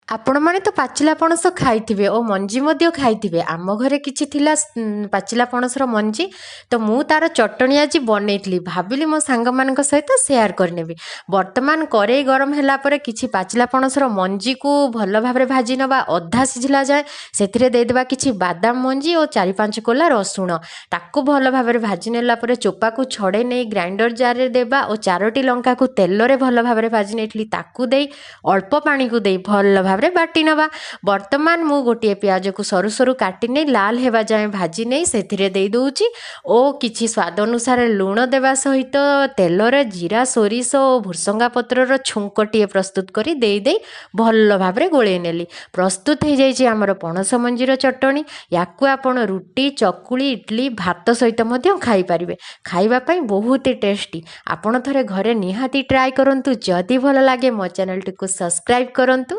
ଆପଣମାନେ ତ ପାଚିଲା ପଣସ ଖାଇଥିବେ ଓ ମଞ୍ଜି ମଧ୍ୟ ଖାଇଥିବେ। ଆମ ଘରେ କିଛି ଥିଲା ପାଚିଲା ପଣସର ମଞ୍ଜି, ତ ମୁଁ ତା'ର ଚଟଣି ଆଜି ବନେଇଥିଲି। ଭାବିଲି ମୋ ସାଙ୍ଗମାନଙ୍କ ସହିତ ସେୟାର କରିନେବି। ବର୍ତ୍ତମାନ କରେଇ ଗରମ ହେଲା ପରେ କିଛି ପାଚିଲା ପଣସର ମଞ୍ଜିକୁ ଭଲ ଭାବରେ ଭାଜି ନେବା ଅଧା ସିଝିଲା ଯାଏ। ସେଥିରେ ଦେଇଦେବା କିଛି ବାଦାମ ମଞ୍ଜି ଓ 4-5 କୋଲା ରସୁଣ। ତାକୁ ଭଲ ଭାବରେ ଭାଜି ନେଲା ପରେ ଚୋପାକୁ ଛଡ଼େଇ ନେଇ ଗ୍ରାଇଣ୍ଡର ଜାରରେ ଦେବା ଓ 4ଟି ଲଙ୍କାକୁ ତେଲରେ ଭଲ ଭାବରେ ଭାଜି ନେଇଥିଲି, ତାକୁ ଦେଇ ଅଳ୍ପ ପାଣିକୁ ଦେଇ ଭଲ ଭାବରେ ବାଟି ନେବା। ବର୍ତ୍ତମାନ ମୁଁ ଗୋଟିଏ ପିଆଜକୁ ସରୁ ସରୁ କାଟି ନେଇ ଲାଲ ହେବା ଯାଏଁ ଭାଜି ନେଇ ସେଥିରେ ଦେଇଦେଉଛି ଓ କିଛି ସ୍ୱାଦ ଅନୁସାରେ ଲୁଣ ଦେବା ସହିତ ତେଲରେ ଜିରା, ସୋରିଷ ଓ ଭୃସଙ୍ଗା ପତ୍ରର ଛୁଙ୍କଟିଏ ପ୍ରସ୍ତୁତ କରି ଦେଇ ଦେଇ ଭଲ ଭାବରେ ଗୋଳେଇ ନେଲି। ପ୍ରସ୍ତୁତ ହେଇଯାଇଛି ଆମର ପଣସ ମଞ୍ଜିର ଚଟଣି। ୟାକୁ ଆପଣ ରୁଟି, ଚକୁଳି, ଇଡ଼ଲି, ଭାତ ସହିତ ମଧ୍ୟ ଖାଇପାରିବେ। ଖାଇବା ପାଇଁ ବହୁତ ଟେଷ୍ଟି। ଆପଣ ଥରେ ଘରେ ନିହାତି ଟ୍ରାଏ କରନ୍ତୁ। ଯଦି ଭଲ ଲାଗେ ମୋ ଚ୍ୟାନେଲଟିକୁ ସବସ୍କ୍ରାଇବ୍ କରନ୍ତୁ।